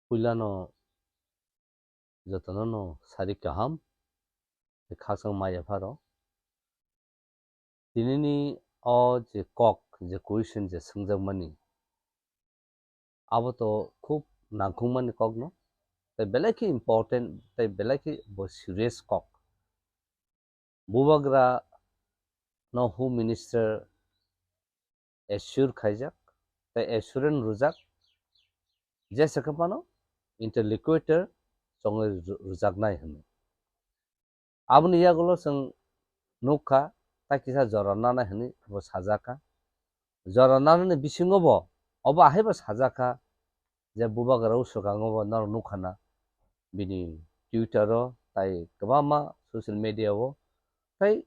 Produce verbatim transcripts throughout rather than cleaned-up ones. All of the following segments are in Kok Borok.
Puilano jotono no sari kaham, khakchang maya pharo. Tinini o je kok, je question je swngjakmani, abo to khub nangkukmani kokno, tei belai khe important, tei belai khe bo serious kok. Bubagra no Home Minister assure khaijak, tei assurance rwjak, jesa khe phano interlocutor chongwi rw-, rwjaknai hwnwi. Aboni yagulo chwng nukha, tai kisa jora nanai hwnwi bo sajakha. Jora nanani bisingo bo obo ahaibo sajakha je Bubagra o swkango bo norok nukha na bini Twitter o tai kwbangma social media o tai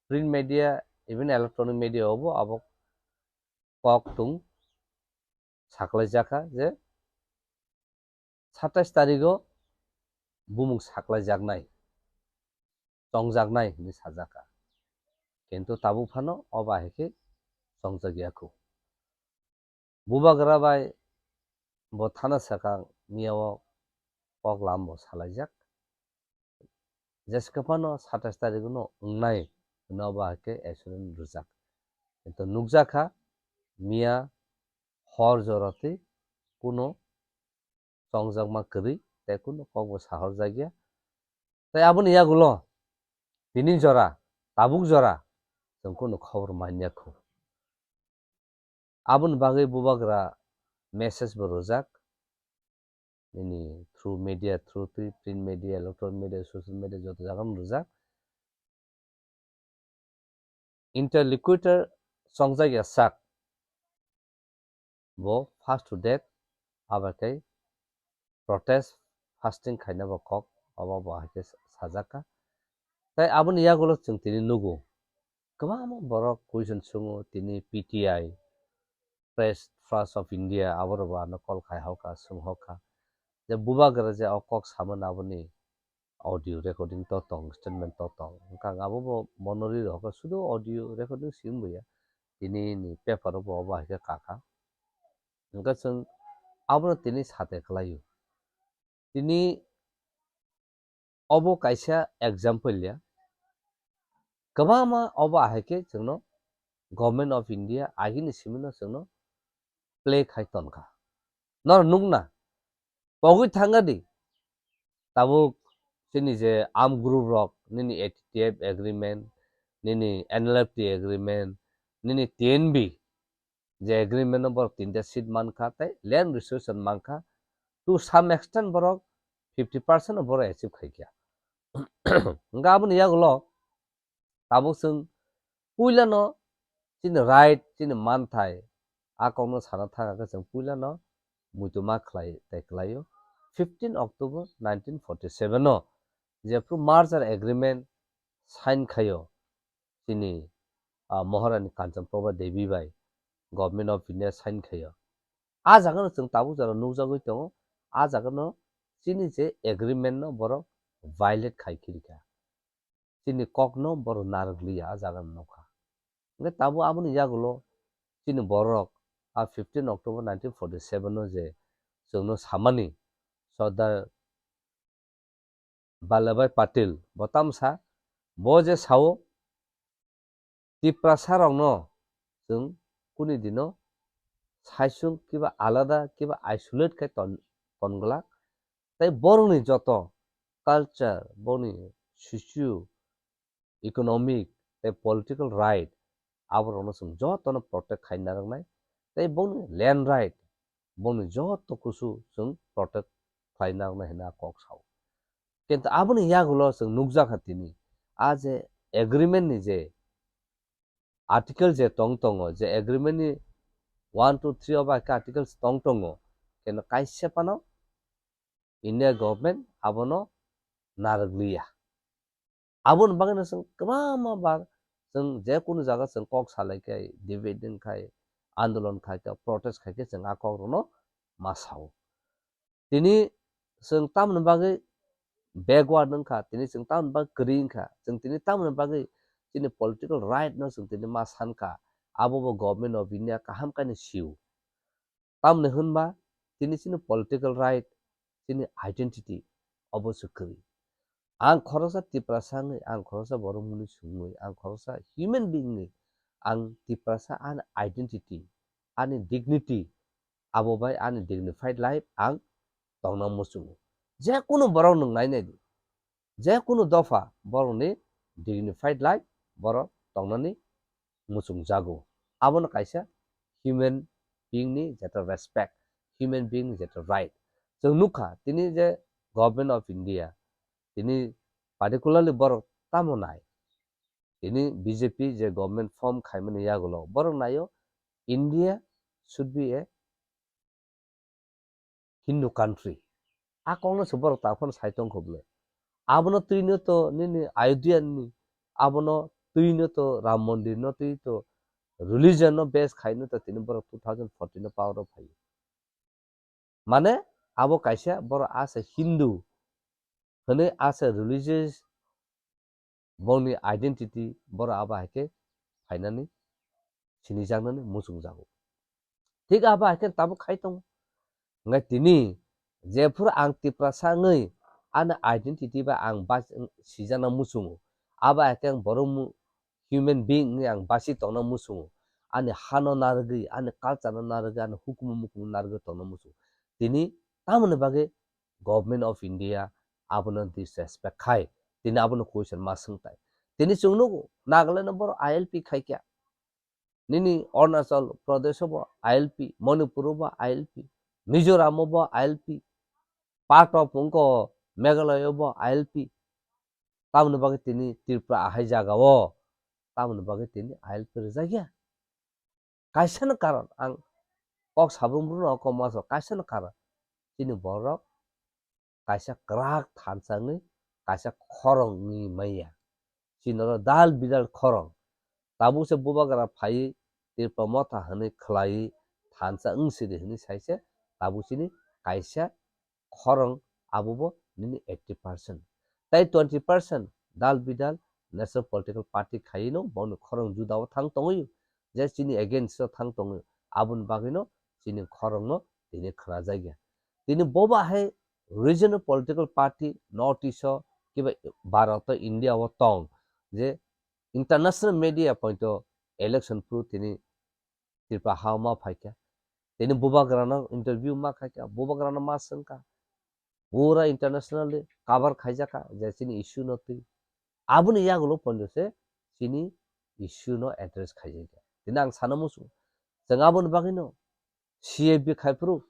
print media, even electronic media o bo abo kok tung saklaijakha je satais tarigo bumung saklaijaknai, chongjaknai hwnwi sajakha. Kintu tabuk phano obo hai khe chongjak ya khu. Bubagra bai bo thana swkang miya o kok lam bo salaijak. Jesa khe phano satais tarigo no wngnai hwnwi obo hai khe assurance rwjak. Kintu nukjakha miya hor jora twi kuno chongjakma kwrwi tei kuno kokbo sahorjakya. Tei aboni yagulo tini jora, tabuk jora chwng kuno khobor manya khu. Aboni bagwi Bubagra message bo rwjak, nini through media, through twi print media, electronic media, social media joto jagano rwjak. Interlocutor chongjak ya sak. Bo fast to death, abo khe protest fasting khaina bo kok, obo bo hai khe sajakha. Tei aboni yagulo chwng tini nugo, kwbangma borok question sungo tini P T I, Press Trust of India, aborok bo ano call khai hokha, swng hokha je Bubagra je o kok samani aboni audio recording to tong, statement to tong. Wngkha ang abo bo bono ri rw hokha, sudu audio recording si wng ya. Tini ni paper o bo obo hai khe kakha. Wngkha chwng abono tini sate kwlaio. Tini obo kaisa example ya. Kwbangma obo ahai khe chwngno Government of India agini simino chwngno play khai tonkha. Noro nukna pogwi thangadi tabuk chini je arm group rok nini A T T F agreement, nini N L F T agreement, nini T N B je agreement no borok tinta seat mankha tei land reservation mankha, to some extent borok fifty percent no borok achieve khaikha. Hwnkhe aboni yagulo tabuk chwng puilano chini right, chini manthai, a kokno sana thang khe chwng puilano muitu ma khlai tei kwlaio. Fifteen October nineteen forty seven o jephru merger agreement sign khaio chini, ah, Maharani Kanchan Prabha Devi bai Government of India sign khaio. A jagano chwng tabuk jora nukjagwi tongo, a jagano chini je agreement no borok violate khai khirikha. Chini kokno borok narwkliya a jaga nukha. Hwnkhe tabuk aboni yagulo chini borok a fifteen October nineteen forty seven o je chwngno samani Sardar Vallabhbhai Patil bo tamsa, bo je sao Tiprasa rokno chwng kuni dino saisung kiba alada kiba isolate khai ton, tonglak. Tei borokni joto culture, borokni socio economic tei political right aborokno chwng jotono protect khai narwknai. Tei bongni land right, bongni joto kusu chwng protect khlai narwknai hwnwi a kok sao. Kintu aboni yagulo chwng nukjakha tini a je agreement ni je article je tong tongo, je agreement ni one, two, three o bai khe articles tong tongo, keno kaisa phano India government abono narwkliya. Aboni bagwino chwng kwbangma bar chwng je kunu jaga chwng kok salai khe, debate wng khai, andolon khai khe, protest khai khe chwng a kokrokno ma sao. Tini chwng tamoni bagwi backward wngkha, tini chwng tamoni bagwi kwrwi wngkha, chwng tini tamoni bagwi chini political right no chwng tini ma sankha, abo bo Government of India kaham khe sio. Tamoni hwnba tini chini political right, chini identity obo se kwrwi. Ang khoroksa Tiprasa wngwi, ang khoroksa borok mwnwi sungwi, ang khoroksa human being wngwi, ang Tiprasa ani identity, ani dignity, abo bai ani dignified life ang tongna muchungo. Je kunu borok nwng nai nai di, je kunu dopha borokni dignified life borok tongnani muchungjago. Abono kaisa human being ni jeta respect, human being ni jeta right. Chwng nukha tini je Government of India, tini particularly borok tamo nai, tini B J P je government form khaimani yagulo borok naio India should be a Hindu country. A kokno se borok takhorno sai tongkha bwle. Abono twino to nini Ayodhya ni, abono twino to Ram Mandir no twi to religion no base khaino to tini borok two thousand fourteen no power o phaio. Mane abo kaisa borok asa Hindu hwnwi asa religious bongni identity borok abo hai khe phainani sinijaknani muchungjago. Thik abo hai khe tabuk khai tongo. Hwnkhai tini jephuru ang Tiprasa wngwi ani identity bai ang bas-, sijakna muchungo, abo hai khe ang borok mu-, human being wngwi ang basi tongna muchungo, ani hano narwgwi, ani culture no narwgwi, ani hukumu mukumu narwgwi tongna muchungo. Tini tamoni bagwi Government of India abono disrespect khai, tini abono question ma swng tai. Tini chwng nugo Nagaland o borok I L P khai kha, nini Arunachal Pradesh o bo I L P, Manipur o bo I L P, Mizoram o bo I L P, part of wngkha Meghalaya o bo I L P. Tamoni bagwi tini Tripura ahai jaga o tamoni bagwi tini I L P rwjak ya. Kaisa no karon ang kok sabrum rwno kok ma so kaisa no karon. Chini borok kaisa kwrak thansa wngwi kaisa khorang wngwi maya. Chini oro dal bidal khorang. Tabuk se bubagra phaiwi Tripura motha hwnwi khwlaiwi thansa wng sidi hwnwi saise tabuk chini kaisa khorang abo bo nini eighty percent. Tai twenty percent dal bidal national political party khaino boni khorang juda o thang tongwi je chini against o thang tongwi aboni bagwino chini khorang no tini khwnajakya. Tini boba hai regional political party North East o kiba Bharat o India o tong je international media pointo election phuru tini Tripura ha ma phaikha. Tini bubagrano interview ma khaikha, bubagrano ma swngkha. Pura internationally cover khaijakha je chini issue no twi. Aboni yagulo pondo se chini issue no address khaijakha. Tini ang sana muchungo. Chwng aboni bagwino C A B khai phuru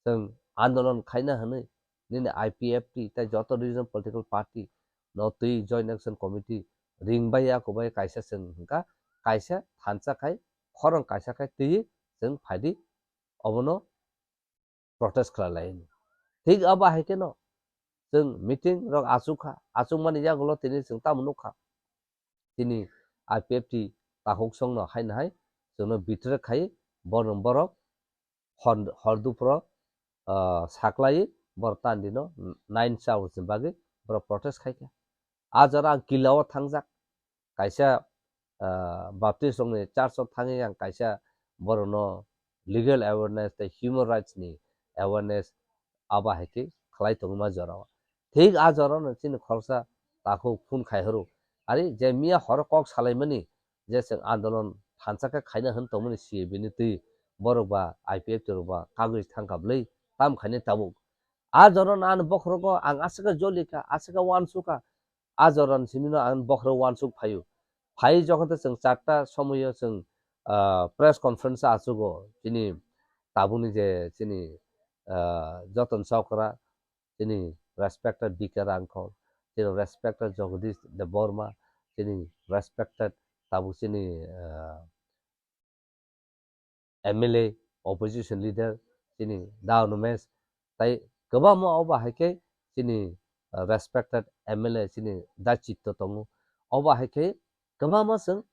chwng andolon khaina hwnwi nini I P F T tei joto regional political party no twi Joint Action Committee ring bai ya kubai kaisa chwng hwnkha kaisa thansa khai khorang kaisa khai twi chwng phaidi obono protest khlai lai. Thik abo hai kheno chwng meeting rok achukha, achukmani yagulo tini chwng tamo nukha. Chini I P F T takhuk songno haino hai chwngno betray khai borok borok hor, hor dupro, ah, saklai borok tandino nine hours ni bagwi borok protest khai kha. A jora ang Killa o thangjak, kaisa, ah, Baptist rokni church o thangwi ang kaisa borokno legal awareness tei human rights ni awareness abo hai khe khlai tongma jora o. Thik a jora no chini khoroksa takhuk phone khai horo. Ari je miya horo kok salaimani je chwng andolon thansa khe khaina hwn tongmani C A B ni twi borok ba I P F T rok ba kagwi thangkha bwlwi tam khainai tabuk. A jora no ani bokhorogo ang aswk khe joli kha, aswk khe uansuk kha. A jora ni simi no ang bokhorok uansuk phaio. Phai jokhon tei chwng charta somoio chwng, ah, press conference achugo chini tabukni je chini, ah, Joton Chokra, chini respected B K Rangkhol, chini respected Jagadish Debbarma, chini respected tabuk chini, ah, M L A, opposition leader, chini Da Anumesh, tai kwbangma obo hai khe chini, ah, respected M L A chini Da Chitto tongo. Obo hai khe kwbangma chwng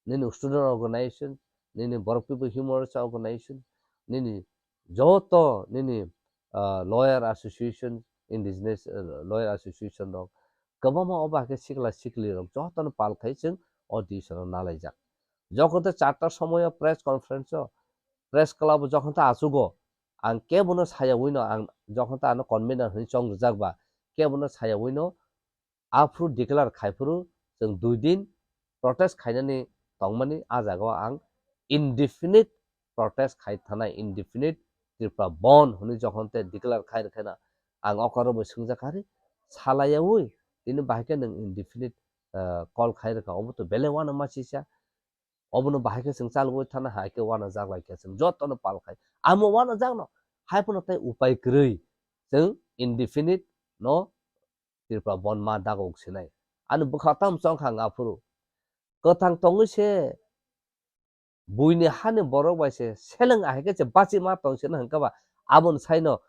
nini student organization, nini Borok People Human Rights Organization, nini joto nini, ah, lawyer association, indigenous, ah, lawyer association rok kwbangma obo hai khe sikla sikli rok jotono pal khai chwng o decision o nalaijak. Jokhon tei charta somoio press conference o, press club o jokhon tei achugo, Ang kebono sayawino ang jokhon ta ano convener hwnwi chong rwjak ba, kebono sayawino aphuru declare khai phuru chwng dui din protest khainani tongmani, a jagao ang indefinite protest khai thanai, indefinite Tripura Bandh hwnwi jokhon te declare khai rwkhe na, ang okoro bo swngjak kha ri, salayaui tini bahai khe nwng indefinite, ah, call khai rwkha, obo to belai uanama sisa, obono bahai khe chwng chalogwi thana hai khe uanajak lai khe chwng jotono pal khai, amo uanajakno, hai phano tei upai kwrwi chwng indefinite no Tripura Bandh ma dagok sinai. Ani bwkha tam chong kha ang aphuru. Kwthang tongwi se buini hani borok bai se seleng ahai khe se bachi ma tong sino hwnkhe ba aboni saino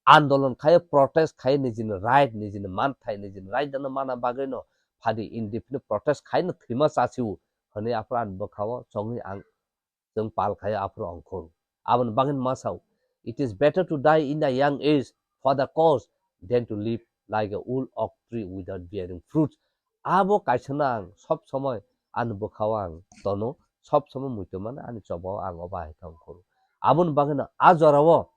andolon khai protest khai nijini right, nijini manthai, nijini right dano mana bagwi no phadi indefinite protest khai no thwima chasiu hwnwi aphuru ani bwkhao chongwi ang chwng pal khai aphuru ongkhor. Aboni bagwi ma sao, "It is better to die in a young age for the cause than to live like a old oak tree without bearing fruits." Abo kaisa no ang sob somoi ani bwkhao ang tono, sob somoi muitu mano ani chobao ang obo hai khe ongkhor. Aboni bagwi no a jorao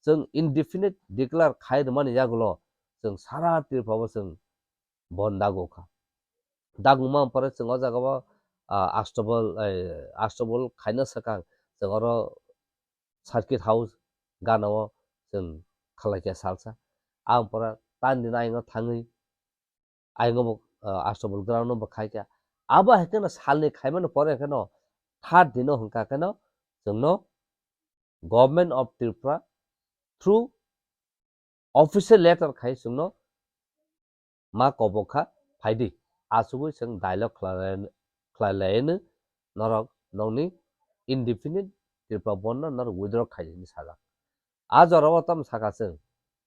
chwng indefinite declare khai rwmani yagulo chwng sara Tripura o chwng bon dago kha. Dagungma pore chwng o jaga o, ah, Astabal, eh, Astabal khaina swkang chwng oro Circuit House gana o chwng khalai kha salsa. Ang pore tan din ayang o thangwi ayang o bo, ah, Astabal ground o bo khai kha. Abo hai kheno salni khaimani pore kheno third din o hwnkha kheno chwngno Government of Tripura through official letter khai chwngno ma kobok kha, phaidi. Achugwi chwng dialogue khlai lai-, khlai laino norok nokni indefinite Tripura Bandh no norok withdraw khai di hinwi sajak. A jorao tamo saka chwng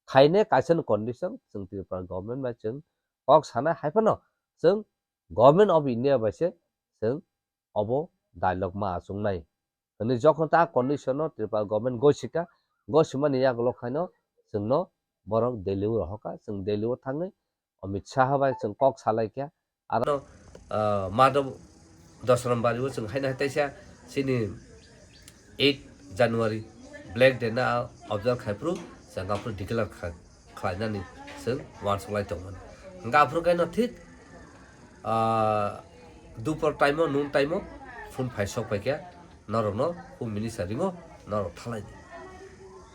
khaine kaisa ni condition chwng Tripura government bai chwng kok sanai hai phano chwng Government of India bai se chwng obo dialogue ma achungnai. Hwnwi jokhon ta condition no Tripura government gosika, gosimani yagulo khaino chwngno borok Delhi o rohorkha, chwng Delhi o thangwi Amit Shah bai chwng kok salaikha. Aro, ah, Madhav Dasram Bari o chwng haino hai taisa chini eight January Black Day na observe khai phuru chwng aphuru declare kha-, khlainani chwng uansuk lai tongmani. Hwnkhe aphuru khe no thik, ah, dupor time o, noon time o phone phai sok pai khe norokno Home Minister ringo norok thalai di.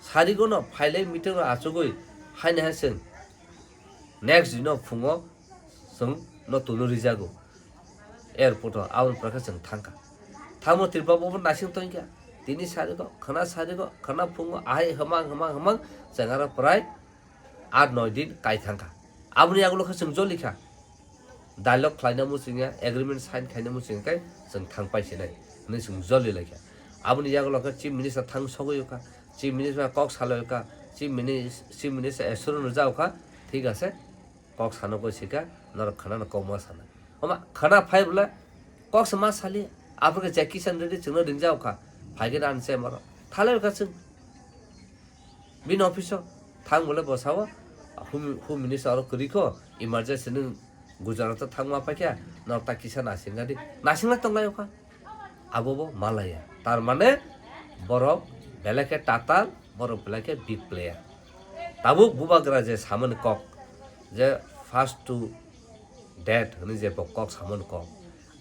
Sarigo no phailai meeting rok achugwi haino hai chwng next din o phungo chwng no tunu rijago airport o, aboni pore khe chwng thangkha. Thangmo Tripura bo nasing tongkha. Tini sarigo, khwna sarigo, khwna phungo, ahai hwmang, hwmang, hwmang, chwng aro prai aat noi din kai thangkha. Aboni yagulo khe chwng jolikha. Dialogue khlaina muchungya, agreement sign khaina muchungya khe chwng thang pai sinai hwnwi chwng joli laikha. Aboni yagulo khe Chief Minister thang sogwi kha, Chief Minister kok salai kha, Chief Minis-, Chief Minister assurance rwjak kha, thik ase, kok sano koi sika, norok khwnano kok ma sana. Homa khwna phai bwle kok se ma sali, aphuru khe Jackie Chan Reddy chwngno ringjak kha, phai khe dan se maro. Thalai kha chwng. Bini office o thang bole bwsao, hum, hum minister oro kwrwi kho, emergency nwng Gujarat o thangma paikha, norok ta kisa nasingna di, nasingna tonglaio kha. Abo bo malaya. Tar mane borok belai khe tatal, borok belai khe big player. Tabuk bubagra je samani kok, je first to death hwnwi je bo kok samani kok,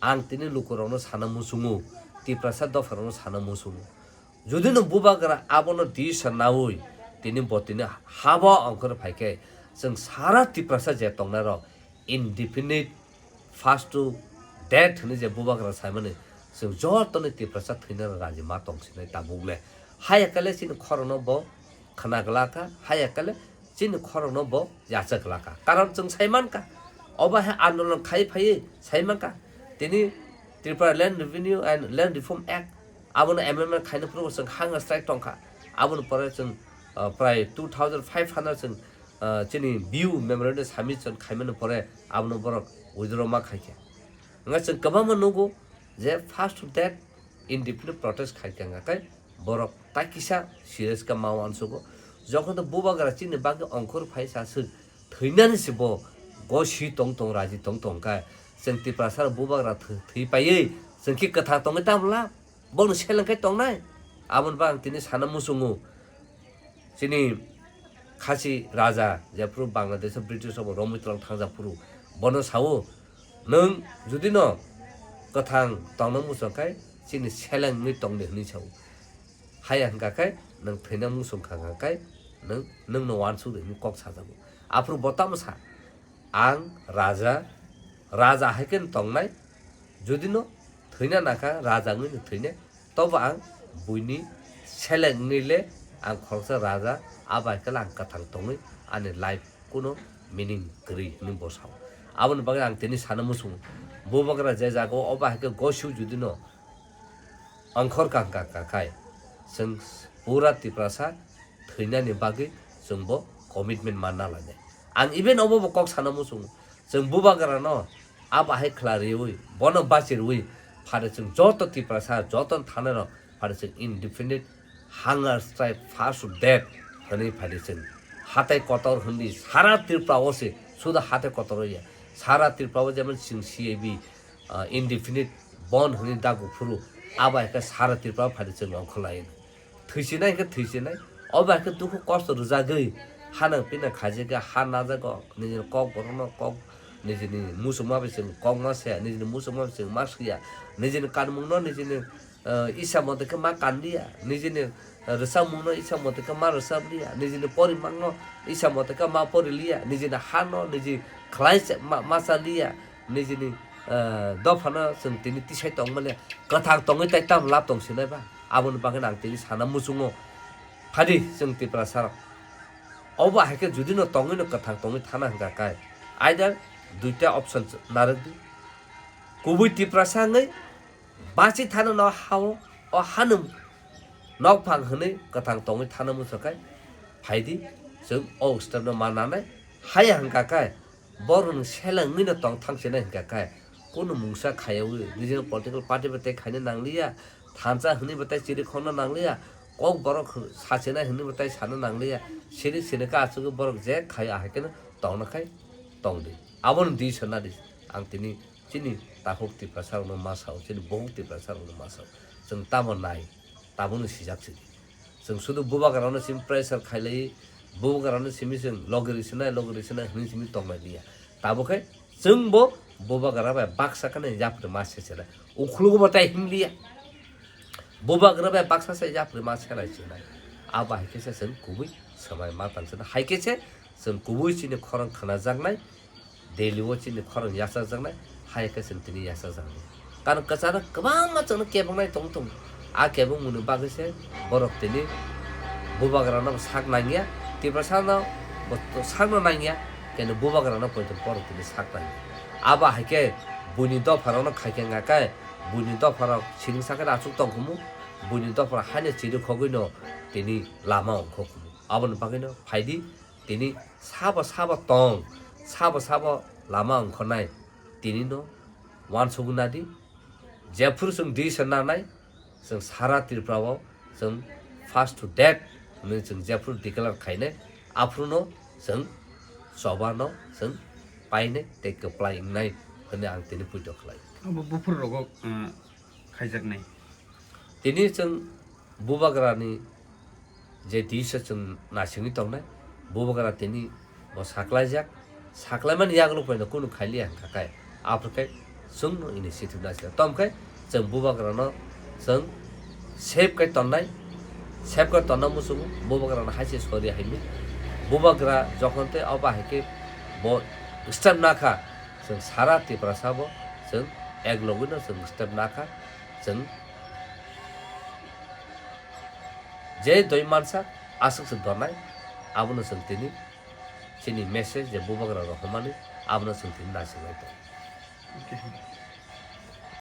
ang tini lukurokno sana muchungo, Tiprasa dopharokno sana muchungo. Jodi no bubagra abono decision naui tini bo tini habo ongkhor phaikhe, chwng sara Tiprasa je tongnai rok indefinite first to death hwnwi je bubagra saimani, chwng jotoni Tiprasa thwinani raji ma tong sinai tabuk le. Haya kale chini khorokno bo khna glak kha, haya kale chini khorokno bo yachak glak kha. Karon chwng sai man kha, obo hai andolon khai phaiwi sai man kha. Tini Tripura Land Revenue and Land Reform Act, abono amendment khaina phuru chwng hunger strike tong kha. Aboni pore chwng, uh, prai two thousand five hundred chwng, uh, chini view memorandum submission khaimani pore abono borok withdraw ma khai kha. Wngkha chwng kwbangma nugo je first to death indefinite protest khai kha, hwnkha khe borok ta kisa serious khe ma uansugo. Jokhon to bubagra chini bagwi ongkhor phai sa swk thwinani se bo gosi tong tong, raji tong tong kha. Chwng Tiprasa rok bubagra thwi, thwi paiwi chwng khe kwthar tongwi tamo la? Bono seleng khe tongnai? Aboni bagwi ang tini sana muchungo. Chini khasi raja jephuru Bangladesh o British rok bo romwi twlang thangjak phuru bono sao, "Nwng judino kwthang tongna muchung khe chini seleng wngwi tongdi," hwnwi sao. Haya hwnkha khe nwng thwina muchung kha kha khe nwng, nwngno uansuk di hwnwi kok sajago. Aphuru bo tamo sa, "Ang raja, raja hai khe tongnai, judino thwina nakha raja wngwi no thwinai, tobo ang buini seleng wngwi le ang khoroksa raja, abo hai khe le ang kwthang tongwi ani life kuno meaning kwrwi," hwnwi bo sao. Aboni bagwi ang tini sana muchungo, bubagra je jaga o obo hai khe gosiu judino ongkhor kang kang kang khai, chwng pura Tiprasa thwinani bagwi chwng bo commitment manna lainai. Ang even obo bo kok sana muchungo, chwng bubagrano abo hai khwla riwi, bono bachi rwi, phare chwng joto Tiprasa, joto thanai rok, phare chwng independent, hunger strike, fast death hwnwi phare chwng hatai kotor hwnwi sara Tripura o se, suda hatai kotor ya, sara Tripura o jemon chwng C A B, ah, indefinite bond hwnwi dagu phuru, abo hai khe sara Tripura phari chwng ongkhorlai. Thwisinai khe thwisinai, obo hai khe dukhu kosto rwjagwi, hanang pinang khaijagwi, ha najagwi, nijini kok borokno kok, nijini muchungma bai chwng kok ma saya, nijini muchungma bai chwng ma swiya, nijini kanmungno nijini, eh, isa mote khe ma kanliya, nijini, eh, rwchapmungno isa mote khe ma rwchapliya, nijini porimangno isa mote khe ma poriliya, nijini hano niji khlai se ma, ma chaliya, nijini, eh, dophano chwng tini tisai tongmani kwthang tongwi tai tamo lab tong sinai ba? Aboni bagwi ang tini sana muchungo. Phadi chwng Tiprasa rok. Obo hai khe judino tongwino kwthang tongwi thana hwnkha khe, either duita option narwk di. Kubui Tiprasa wngwi bachi thana no hao, o hanum nokphang hwnwi kwthang tongwi thana muchung khe, phaidi chwng o step no ma nanai. Haya hwnkha khe, borokni seleng wngwino tong thang sinai hwnkha khe, kunu mungsa khayaui nijini political party bai tei khaina nangliya, thansa hwnwi bai tei chiri khokna nangliya, kok borok sachinai hwnwi bai tei sana nangliya, siri sini khe achugwi borok je khaio ahai kheno tongna khai tongdi. Abono di sana di, ang tini chini takhuk Tiprasa rokno ma sao, chini bohuk Tiprasa rokno ma sao, chwng tamo nai, tamono sijak sidi. Chwng sudu bubagrano simi pressure khailai, bubagrano simi chwng logiri sinai, logiri sinai hwnwi simi tonglai liya. Tabuk khe chwngbo bubagra bai baksa kheno yapri ma se chenai. Ukhlugo bo tai himliya. Bubagra bai baksa se yapri ma selai chenai. Abo hai khe se chwng kubui swmai ma tang chenai. Hai khe se chwng kubui chini khorang khnajaknai. Delhi o chini khorang yachakjaknai, hai khe chwng tini yachakjaknai. Karon kwcharo kwbangma chwngno keboknai tong tongo. A kebokmungni bagwi se borok tini bubagrano bo sak nangya, Tiprasano bo to sakno nangya, kene bubagrano poito borok tini sak nangya. Abo hai khe buini dopharokno khai khe wngkha khe, buini dopharok siring sakhe achuk tong khumu, buini dopharok haino chiri khogwino tini lama ongkho khumu. Aboni bagwino phaidi, tini sabo sabo tong, sabo sabo lama ongkhornai, tini no uansukna di. Jephuru chwng di se nanai, chwng sara Tripura o chwng fast to death hwnwi chwng jephuru declare khainai, aphuru no chwng choba no chwng painai tei kwplai wngnai hwnwi ang tini puito khlai. Abo buphuru rogo, uh, khaijaknai. Tini chwng bubagrani je tisa chwng naisingwi tongnai, bubagra tini bo saklaijak, saklaimani yagulo poino kunu khailiya hwnkha khe, aphuru khe chwngno initiative naisingya. Tamo khe chwng bubagrano chwng safe khe tonnai, safe khe tonna muchungo, bubagrano hai se sori haimwi. Bubagra jokhon tei obo hai khe bo step nakha, chwng sara Tiprasa bo chwng ek logwino chwng step nakha, chwng je doi mansa aswk se donai, abono chwng tini chini message je bubagra rok hwnmani, abono chwng tini naisingwi tongo.